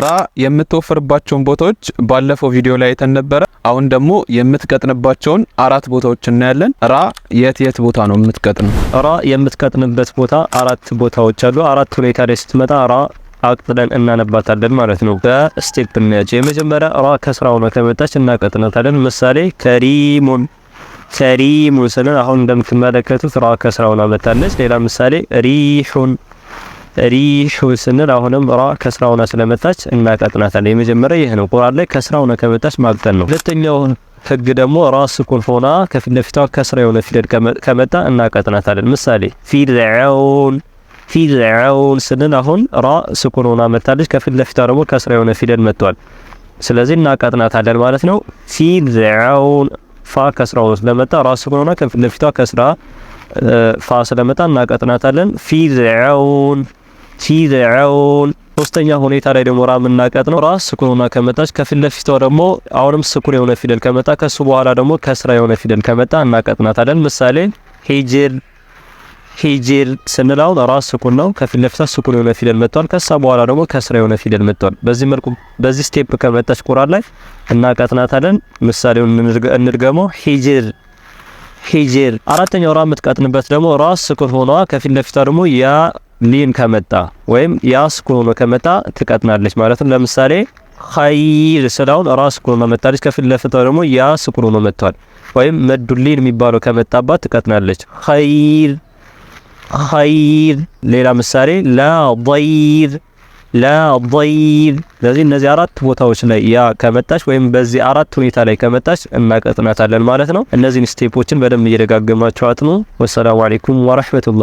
ራ የምትወፍርባቸውን ቦታዎች ባለፈው ቪዲዮ ላይ አይተን ነበረ። አሁን ደግሞ የምትቀጥንባቸውን አራት ቦታዎች እናያለን። ራ የት የት ቦታ ነው የምትቀጥነው? ራ የምትቀጥንበት ቦታ አራት ቦታዎች አሉ። አራት ሁኔታ ላይ ስትመጣ ራ አቅጥለን እናነባታለን ማለት ነው። በ step እናያቸው። የመጀመሪያ ራ ከስራ ሆና ከመጣች እናቀጥናታለን። ምሳሌ كريمٌ كريمٌ ስንል አሁን እንደምትመለከቱት ራ ከስራ ሆና መጣለች። ሌላ ምሳሌ ريحٌ ريحٌ ስንል አሁንም ራ ከስራ ሆና ስለመጣች እናቀጥናታለን። የመጀመሪያ ይህ ነው። ቁርአን ላይ ከስራ ሆና ከመጣች ማቅጠን ነው። ሁለተኛው ህግ ደግሞ ራ ስኩን ሆና ከፊት ለፊቷ ከስራ የሆነ ፊደል ከመጣ እናቀጥናታለን። ምሳሌ فرعون فرعون ስንል አሁን ራ ስኩን ሆና መጣለች። ከፊት ለፊቷ ደግሞ ከስራ የሆነ ፊደል መጥቷል። ስለዚህ እናቀጥናታለን ማለት ነው። فرعون ፋ ከስራ ሆኖ ስለመጣ ራ ስኩን ሆና ከፊት ለፊቷ ከስራ ፋ ስለመጣ እናቀጥናታለን። فرعون فرعون። ሶስተኛ ሁኔታ ላይ ደግሞ ራ የምናቀጥነው ራ ስኩን ሆና ከመጣች ከፊት ለፊቷ ደግሞ አሁንም ስኩን የሆነ ፊደል ከመጣ ከሱ በኋላ ደግሞ ከስራ የሆነ ፊደል ከመጣ እናቀጥናታለን። ምሳሌ حجر حجر ስንል አሁን ራ ስኩን ነው። ከፊት ለፊቷ ስኩን የሆነ ፊደል መጥቷል። ከሳ በኋላ ደግሞ ከስራ የሆነ ፊደል መጥቷል። በዚህ መልኩ በዚህ step ከመጣች ቁርአን ላይ እናቀጥናታለን። ምሳሌውን እንድገመው حجر حجر። አራተኛው ራ የምትቀጥንበት ደግሞ ራ ስኩን ሆኗ ከፊት ለፊቷ ደግሞ ያ ሊን ከመጣ ወይም ያ ስኩን ሆኖ ከመጣ ትቀጥናለች ማለት ነው። ለምሳሌ خير ስላውን ራ ስኩን ሆኖ መጣለች። ከፊት ለፊቷ ደግሞ ያ ስኩን ሆኖ መጥቷል። ወይም መዱሊን የሚባለው ከመጣባት ትቀጥናለች። خير خير። ሌላ ምሳሌ لا ضير لا ضير። ስለዚህ እነዚህ አራት ቦታዎች ላይ ያ ከመጣች ወይም በዚህ አራት ሁኔታ ላይ ከመጣች እናቀጥናታለን ማለት ነው። እነዚህን step ኦችን በደንብ እየደጋገማችሁ አጥኑ። والسلام عليكم ورحمة الله።